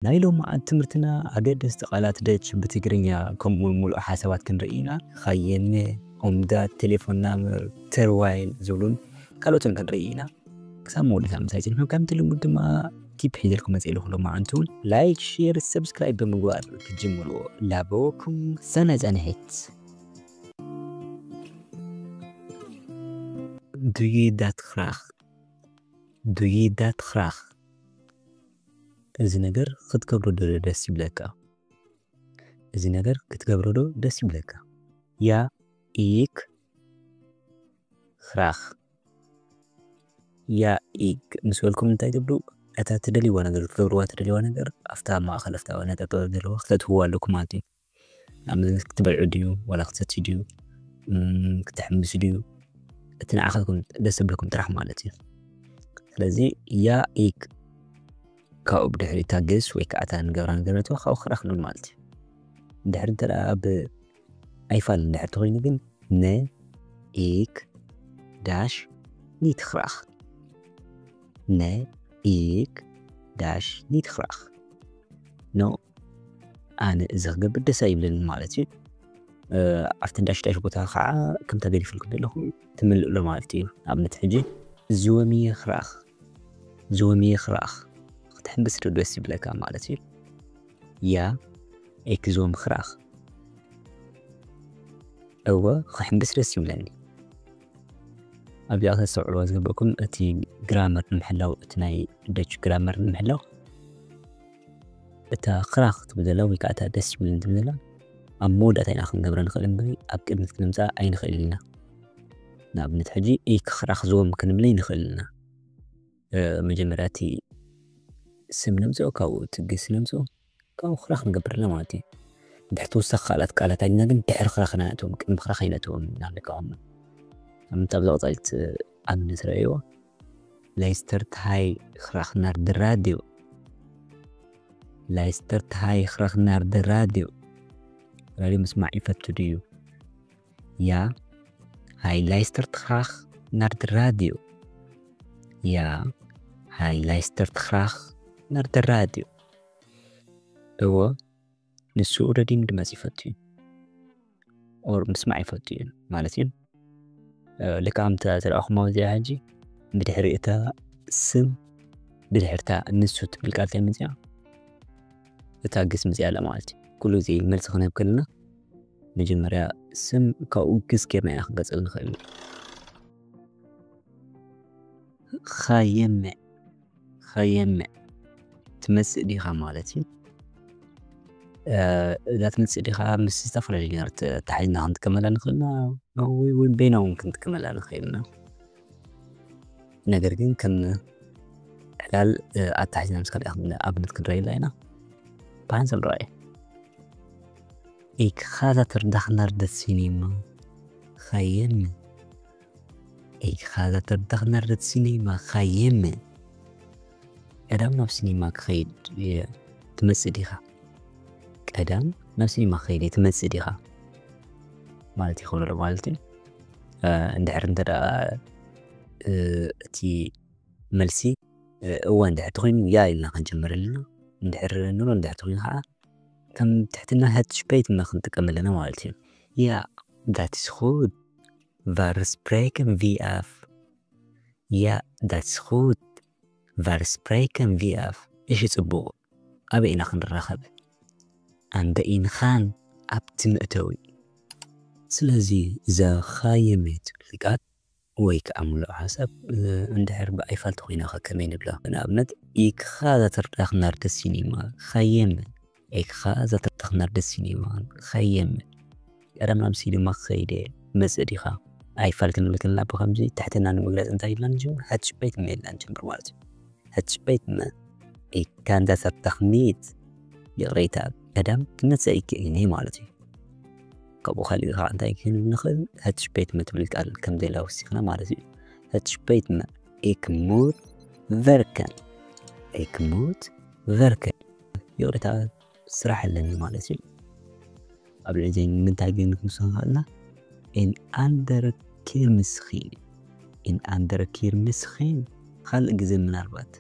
ናይ ሎማዓንቲ ትምህርትና ኣገደስቲ ቃላት ደች ብትግርኛ ከምኡ እውን ሙሉእ ሓሳባት ክንርኢ ኢና። ኻየነ፣ ኦምዳት፣ ቴሌፎን ናምር፣ ተርዋይል ዝብሉን ካልኦትን ክንርኢ ኢና። ክሳብ መወዳእታ ምሳይ ፅንሑ። ከምቲ ልሙድ ድማ ቲፕ ሒዘልኩም መፅእ ኣለኹ። ሎማዓንቲ እውን ላይክ፣ ሼር፣ ሰብስክራይብ ብምግባር ክትጅምርዎ ላበወኩም። ሰናይ ፃንሒት። ዱይ ዳት ኽራኽ፣ ዱይ ዳት ኽራኽ። እዚ ነገር ክትገብሮ ዶ ደስ ይብለካ? እዚ ነገር ክትገብሮ ዶ ደስ ይብለካ? ያ፣ ኢክ፣ ኽራኽ። ያ፣ ኢክ ምስ በልኩም እንታይ ትብሉ? እታ ትደልይዋ ነገር፣ ክትገብርዋ ትደልይዋ ነገር ኣብታ ማእኸል፣ ኣብታ ነጠብጠብ ዘለዋ ክተእትውዋ ኣለኩም ማለት እዩ። ንኣብነት ክትበልዑ ድዩ፣ ዋላ ክትሰትዩ ድዩ፣ እም፣ ክትሕምሱ ድዩ፣ እቲ ንዓኻትኩም ደስ ዝብለኩም ጥራሕ ማለት እዩ። ስለዚ ያ፣ ኢክ ካብኡ ብድሕሪ እታ ግስ ወይ ከዓ እታ ንገብራ ነገር ነእትዋ ካብኡ ኽራኽ ንብል ማለት እዩ። ድሕሪ እንተ ደኣ ብ ኣይፋል እንድሕር ተኾይኑ ግን ነ፣ ኢክ፣ ዳሽ፣ ኒት ኽራኽ። ነ፣ ኢክ፣ ዳሽ፣ ኒት ኽራኽ። ኖ፣ ኣነ እዚ ክገብር ደስ ኣይብለኒ ማለት እዩ። እ፣ ኣብቲ ዳሽ ዳሽ ቦታ ከዓ ከምታ ገዲፈልኩም ዘለኹ ትምልእሎ ማለት እዩ። ንኣብነት ሕጂ ዝወምየ ኽራኽ፣ ዝወምየ ኽራኽ ክትሕምብስ ዶ ደስ ይብለካ ማለት እዩ። ያ፣ ኤክ ዝወም ኽራኽ። እወ፣ ክሕምብስ ደስ ይብለኒ። ኣብዚኣ ከተስተውዕልዎ ዝግበኩም እቲ ግራመር ንምሕላው፣ እቲ ናይ ደች ግራመር ንምሕላው እታ ኽራኽ ትብል ዘላ ወይ ከዓ እታ ደስ ይብለኒ ትብል ዘላ ኣብ መወዳእታ ኢና ክንገብረ ንኽእል እምበሪ ኣብ ቅድሚት ክነምፅኣ ኣይንኽእል ኢና። ንኣብነት ሕጂ ኢክ ኽራኽ ዝወም ክንብል ኣይንኽእል ኢና። እ፣ መጀመርያ እቲ ስም ነምፅኦ፣ ካብኡ እቲ ግስ ነምፅኦ፣ ካብኡ ኽራኽ ንገብር ኣለና ማለት እዩ። እንድሕር ተወሳኺ ካልኣት ቃላት ኣሊና ግን ድሕሪ ኽራኽ ኢና ነእትዎም፣ ቅድሚ ኽራኽ ኣይነእትዎም ኢና ንቃወም። ኣብነት ኣብዛ ቀፃሊት ኣብነት ረእይዎ። ላይስተርት ሃይ ኽራኽ ናር ደ ራድዮ። ላይስተርት ሃይ ኽራኽ ናር ደ ራድዮ። ራድዮ ምስማዕ ይፈቱ ድዩ? ያ፣ ሃይ ላይስተርት ኽራኽ ናር ደ ራድዮ። ያ፣ ሃይ ላይስተርት ኽራኽ ናር ደ ራድዮ። እወ፣ ንሱ ኦረዲ ንድመፅ ይፈቱ እዩ። ኦር ምስማዕ ይፈቱ እዩ ማለት እዩ። እ፣ ልክዕ ከምቲ ዝረኣኹሞ እዚኣ ሕጂ ብድሕሪ እታ ስም፣ ብድሕሪ እታ ንሱ ትብል ቃል እንታይ መፅያ? እታ ግስ መፅያ ኣላ ማለት እዩ። ኩሉ ግዜ መልሲ ክንህብ ከለና መጀመርያ ስም ካብኡ ግስ ጌርና ኢና ክንገልፀሉ ንኽእል። ኻየመ፣ ኻየመ ትመፅእ ዲኻ ማለት እዩ። እ፣ እዛ ትመፅእ ዲኻ ምስ ዝተፈላለዩ ነገራት ተታሒዝና ክንጥቀመላ ንኽእል ኢና፣ ወይ፣ ወይ በይና እውን ክንጥቀመላ ንኽእል ኢና። ነገር ግን ከም ዕላል፣ እ፣ ኣታሒዝና ምስ ካልእ ኣብነት ክንረኣየላ ኢና። ብሓንሳብ ንረኣየ። Ik ga zaterdag naar de cinema. ኻየመ። Ik ga zaterdag naar de cinema. ኻየመ። ቀዳም ናብ ሲኒማ ክኸይድ እየ። ትመጽእ ዲኻ? ቀዳም ናብ ሲኒማ ክኸይድ እየ። ትመጽእ ዲኻ? ማለት ይኸውን ኣሎ ማለት እዩ። እ፣ እንድሕር እንተ ደኣ፣ እ፣ እቲ መልሲ፣ እ፣ እወ እንድሕር ተኾይኑ ያ ኢልና ክንጅምር ኣለና። እንድሕር ኑሮ እንድሕር ተኾይኑ ከዓ ከም ትሕትና ሀትሽፔይት እና ክንጥቀም ኣለና ማለት እዩ። Ja, dat is goed. Waar spreken we af? Ja, dat is goed. Waar spreken we af? እሺ፣ ጽቡቕ። ኣበይ ኢና ክንራኸብ? Aan de ingang፣ ኣብቲ መእተዊ። ስለዚ እዛ ኻየመ ትብል ቃል ወይ ከዓ ምሉእ ሓሳብ፣ እ፣ እንድሕር ብኣይፋል ተኾይና ኸ ከመይ ንብላ? ንኣብነት፣ Ik ga zaterdag naar de cinema. ኻየመ። Ik ga zaterdag naar de cinema. ኻየመ። ቀደም ናብ ሲኒማ ክኸይድ እየ። መጽእ ዲኻ? ኣይፋል ክንብል ከለና ብኸምዚ ትሕትና ንምግላጽ እንታይ ኢልና ንጅምር? ሀትሽፔይት መ ኢልና ንጅምር ማለት እዩ። ሀትሽፔይት መ። Ik kan zaterdag niet. ይቕሬታ፣ ቀደም ክመጽእ ኣይክእልን እየ ማለት እዩ። ካብኡ ካሊእ ከዓ እንታይ ክንብል ንኽእል? ሀትሽፔይት መ ትብል ቃል ከም ዘላ ወሲኽና ማለት እዩ። ሀትሽፔይት መ። Ik moet werken. Ik moet werken. ይቕሬታ፣ ስራሕ ኣለኒ ማለት እዩ። ኣብ ልዕሊ እዚ ንምንታይ ግን ክንውስኽ ንኽእልና? En andere keer misschien. En andere keer misschien. ካልእ ግዜ ምናልባት።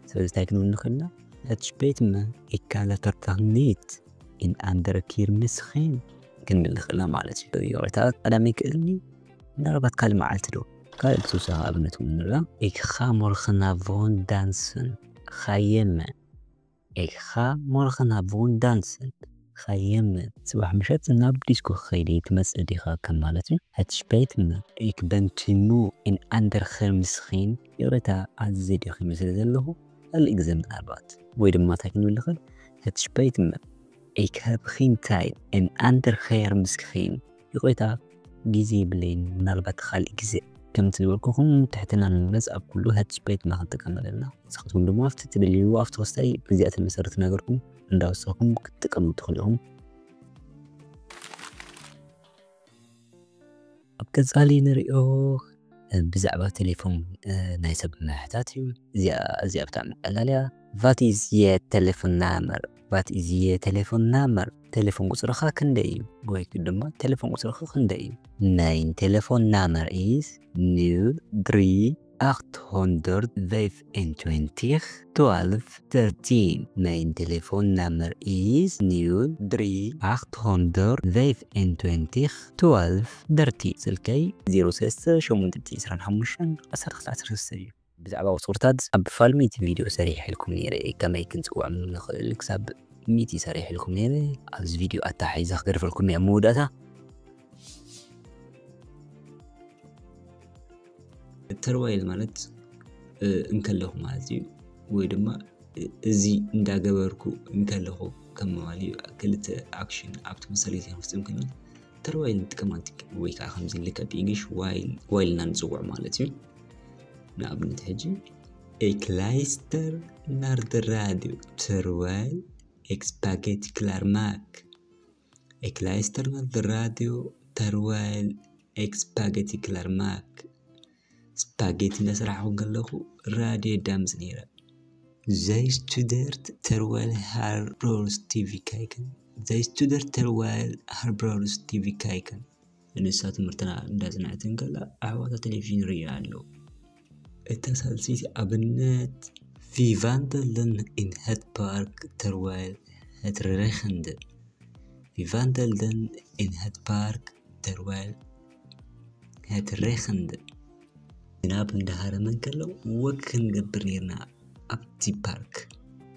ስለዚ እንታይ ክንብል ንኽእልና? Het spijt me, ik kan later toch niet in ander keer misschien ክንብል ንኽእል ኢና ማለት እዩ። ይቕሬታ ቀዳመይ ክእልኒ፣ ምናልባት ካልእ መዓልቲ ዶ? ካልእ ብተወሳኺ ኣብነት እውን ንርኣ። Ik ga morgenavond dansen. Ga je mee? Ik ga morgenavond dansen. Ga je mee? ጽባሕ ምሸት ናብ ዲስኮ ክኸይድ እየ፣ ትመጽእ ዲኻ ከም ማለት እዩ። Het spijt me, ik ben te moe in ander keer misschien. ይቕሬታ ኣዝየ ደኺመ ስለ ዘለኹ ካልእ ግዜ ምናልባት። ወይ ድማ እንታይ ክንብል ንኽእል? Het spijt me, ik heb geen tijd in ander keer misschien. ይቕሬታ ግዜ የብለይን፣ ምናልባት ካልእ ግዜ። ከምቲ ዝበልኩኹም ትሕትና ንምግላጽ ኣብ ኩሉ het spijt me ክንጥቀም ኣለና። ንስኻትኩም ድማ ኣብቲ ትደልይዎ ኣብቲ ክስታይ ግዜያት መሰረት ነገርኩም እንዳወሰኹም ክትጥቀሙ ትኽእሉ ኢኹም። ኣብ ቀጻሊ ንሪኦ ብዛዕባ ቴሌፎን ናይ ሰብ ምሕታት እዩ። እዚኣ እዚኣ ብጣዕሚ ቀላል እያ። Wat is je telefoonnummer? Wat is je telefoonnummer? ቴሌፎን ቁጽርኻ ክንደይ እዩ? ወይ ድማ ቴሌፎን ቁጽርኻ ክንደይ እዩ? Mijn telefoonnummer is nul drie acht honderd vijfentwintig twaalf dertien. Mijn telefoonnummer is nul drie acht honderd vijfentwintig twaalf dertien. ስልከይ ዜሮ ሰለስተ ሸሞንተ ሚእቲ ዕስራን ሓሙሽተን ዓሰርተ ክልተ ዓሰርተ ሰለስተ እዩ። ብዛዕባ ቁጽርታት ኣብ ፋልሚቲ ቪድዮ ሰሪሕ ኢልኩም ነይረ፣ ከመይ ክንጽውዖም ንኽእል ክሳብ ሚእቲ ሰሪሕ ኢልኩም ነይረ። ኣብዚ ቪድዮ ኣተሓሒዘ ክገድፈልኩም እየ ኣብ መወዳእታ። ተርዋይል ማለት እንከለኹ ማለት እዩ። ወይ ድማ እዚ እንዳገበርኩ እንከለኹ ከም ምባል እዩ። ክልተ ኣክሽን ኣብ ተመሳሳሊ ግዜ ክንፍጽም ከለና ተርዋይል ንጥቀም። ወይ ከዓ ከምዚ ልክዕ ብእንግሊሽ ዋይል ዋይል እና ንጽውዕ ማለት እዩ። ንኣብነት ሕጂ Ik luister naar de radio terwijl ik spaghetti klaarmaak. Ik luister naar de radio terwijl ik spaghetti klaarmaak. ስፓጌቲ እናሰራሕኹ ከለኹ ራድዮ የዳምፅ ነይረ። Zij studeert terwijl haar broers tv kijken. Zij studeert terwijl haar broers tv kijken. ንሳ ትምህርትና እንዳፅንዐት እንከላ ኣሕዋታ ቴሌቪዥን ይርእዩ ኣለዉ። እታ ሳልሰይቲ ኣብነት፣ We wandelden in het park terwijl het regende. We wandelden in het park terwijl het regende. ዝናብ እንዳሃረመ እንከሎ ወክ ክንገብር ነርና ኣብቲ ፓርክ።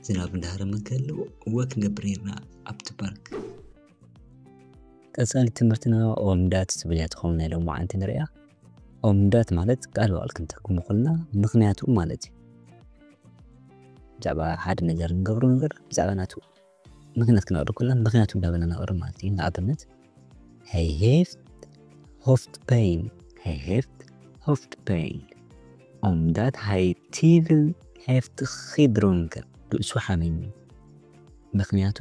ዝናብ እንዳሃረመ እንከሎ ወክ ክንገብር ነርና ኣብቲ ፓርክ። ቀጻሊ ትምህርትና ኦምዳት ትብል እያ ትኸውን ናይ ሎማዓንቲ ንሪኣ። ኦምዳት ማለት ቃል ብቓል ክንተርጉሞ ከለና ምኽንያቱ ማለት እዩ። ብዛዕባ ሓደ ነገር ንገብሮ ነገር ብዛዕባ ናቱ ምኽንያት ክነቕርብ ከለና ምኽንያቱ እንዳበልና ነቕርብ ማለት እዩ። ንኣብነት፣ Hij heeft hoofdpijn. Hij heeft hoofdpijn. Omdat hij te veel heeft gedronken. ርእሱ ሓሚሙ። ምኽንያቱ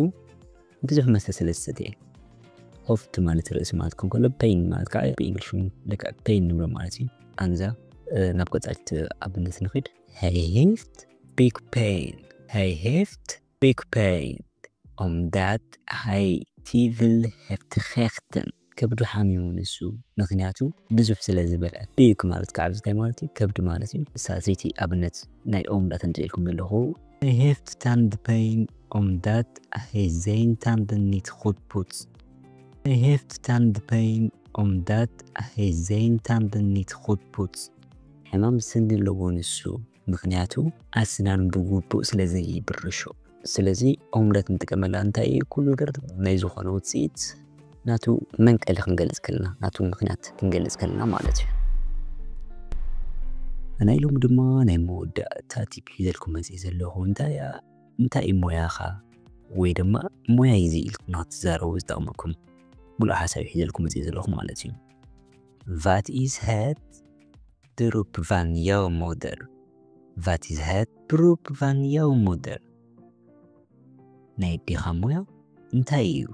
ብዙሕ መስተ ስለ ዝሰትየ። ሆፍት ማለት ርእሲ ማለት ክኸውን ከሎ፣ ፔይን ማለት ከዓ ብእንግሊሽ እውን ልክዕ ፔይን ንብሎ ማለት እዩ። ኣንዛ ናብ ቀጻሊት ኣብነት ንኺድ። Hij heeft big pain. Hij heeft big pain. Omdat hij te veel heeft gegeten. ከብዱ ሓሚሙ ንሱ፣ ምኽንያቱ ብዙሕ ስለ ዝበልዐ። ቢግ ማለት ከዓ ኣብዚ እንታይ ማለት እዩ? ከብዲ ማለት እዩ። ሳልሰይቲ ኣብነት ናይ ኦምዳት እንተ ኢልኩም ዘለኹ፣ Hij heeft tandpijn omdat hij zijn tanden niet goed poetst. Hij heeft tandpijn omdat hij zijn tanden niet goed poetst. ሕማም ስኒ ኣለዎ ንሱ፣ ምኽንያቱ ኣስናኑ ብግቡእ ስለ ዘይብርሾ። ስለዚ ኦምዳት ንጥቀመላ እንታይ እዩ? ኩሉ ነገር ናይ ዝኾነ ውፅኢት ናቱ መንቀሊ ክንገልፅ ከለና፣ ናቱ ምኽንያት ክንገልፅ ከለና ማለት እዩ። ናይ ሎሚ ድማ ናይ መወዳእታ ቲፕ ሒዘልኩም መፅእ ዘለኹ እንታይ እያ? እንታይ እዩ ሞያኻ? ወይ ድማ ሞያ እዚ ኢልኩም ንክትዛረቡ ዝጠቕመኩም ሙሉእ ሓሳብ ሒዘልኩም መፅእ ዘለኹ ማለት እዩ። Wat is het beroep van jouw moeder? Wat is het beroep van jouw moeder? ናይ ኣዴኻ ሞያ እንታይ እዩ?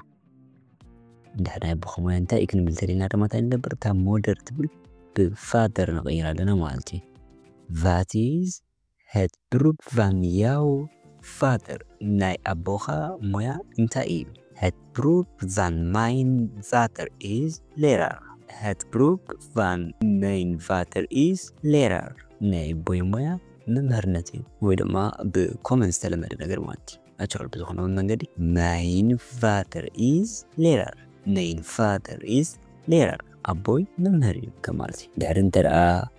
እንድሕር ናይ ኣቦኻ ሞያ እንታይ እዩ ክንብል እንተሊና ድማ እንታይ ንገብር? እታ ሞደር ትብል ብፋደር ንቕይር ኣለና ማለት እዩ። Wat is het beroep van jouw vader? ናይ ኣቦኻ ሞያ እንታይ እዩ? Het beroep van mijn vader is leraar. Het beroep van mijn vader is leraar. ናይ ኣቦይ ሞያ መምህርነት እዩ፣ ወይ ድማ ብ common ዝተለመደ ነገር ማለት እዩ። ኣቻሉ ብዝኾነ መንገዲ፣ mein Vater ist Lehrer፣ mein Vater ist Lehrer፣ ኣቦይ መምህር እዩ ከማለት እዩ። ድሕሪ እንተ ደኣ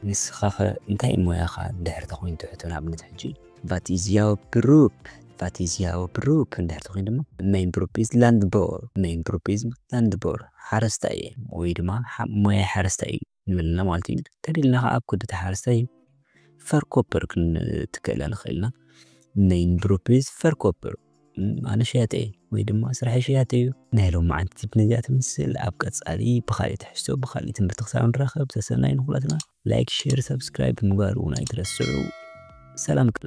ንስኻ ኸ እንታይ ሞያኻ እንድሕር ተኾይኑ ትሕቶ፣ ንኣብነት ሕጂ was ist Ihr Beruf፣ was ist Ihr Beruf እንድሕር ተኾይኑ ድማ mein Beruf ist Landbauer፣ mein Beruf ist Landbauer፣ ሓረስታይ እየ ወይ ድማ ሓ- ሞያ ሓረስታይ እዩ ንብልና ማለት እዩ። ተደልና ከዓ ኣብ ክዲ ሓረስታይ Verkäufer ክንትክእላ ንኽእል ኢና። Mein Beruf ist Verkäufer፣ ኣነ ሸያጢ እየ ወይ ድማ ስራሕ ሸያጢ እዩ። ናይ ሎማዓንቲ ቲፕ ነዚኣ ትምስል። ኣብ ቀጻሊ ብኻሊእ ትሕዝቶ ብኻሊእ ትምህርቲ ክሳብ ንራኸብ፣ ሰሰናይ ንኹላትና። ላይክ፣ ሼር፣ ሰብስክራይብ ምግባር እውን ኣይትረስዑ። ሰላም ቅነ